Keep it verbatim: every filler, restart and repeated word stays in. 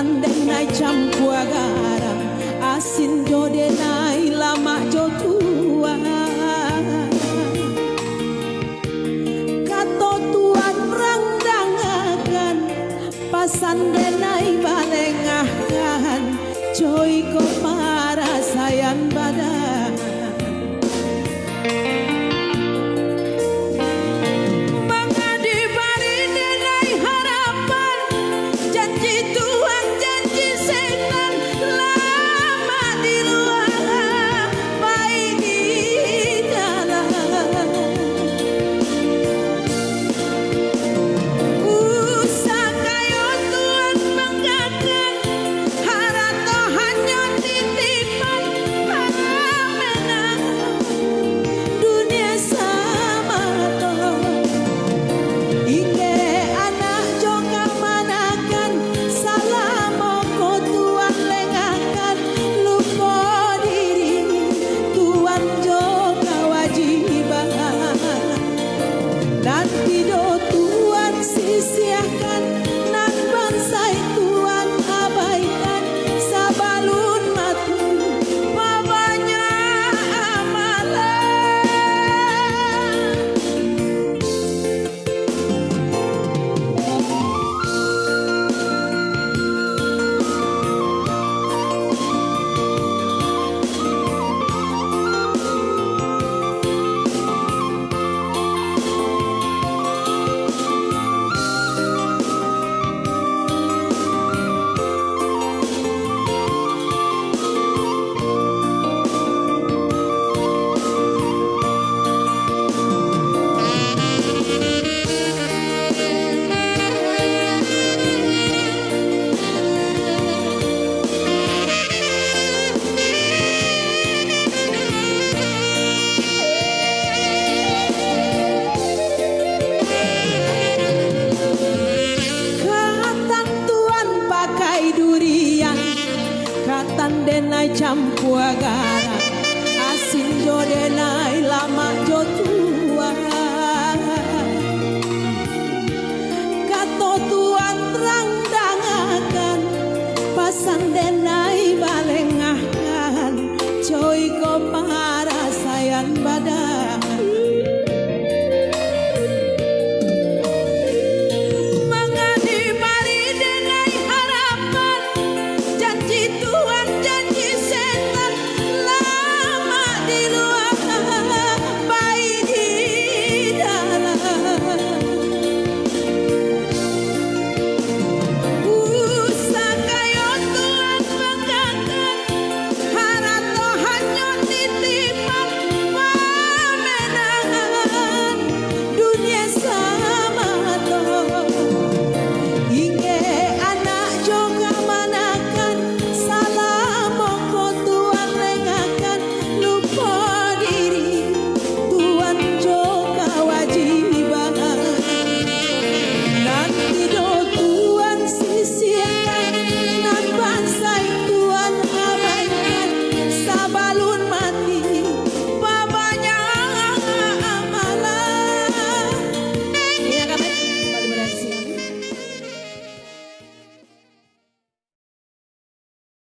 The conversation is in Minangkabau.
Denai campua garam, asin jo denai lamak jo tuang. Kato tuan rang dangakan, pasan denai balengahan, co iko parasaian badan. Mangadi bari denai harapan, janji Tuhan, janji setan, lamak di lua, pai di dalam. Usah kayo Tuhan manggakan, harato hanyo titipan, pamenang dunia samato. Inggek anak jo kamanakan, salamo ko Tuhan lengahkan, lupo diri Tuhan jo kawajiban. Nan tido Tuhan sisiahkan, nan bansaik Tuhan abaikan, sabalun mati babanyak amalan. Katan Tuan pakai durian, katan denai campua garam, asin jo denai lamak jo tuang. Kato Tuan rang dangakan, pasan denai balengahan, co iko parasaian badan.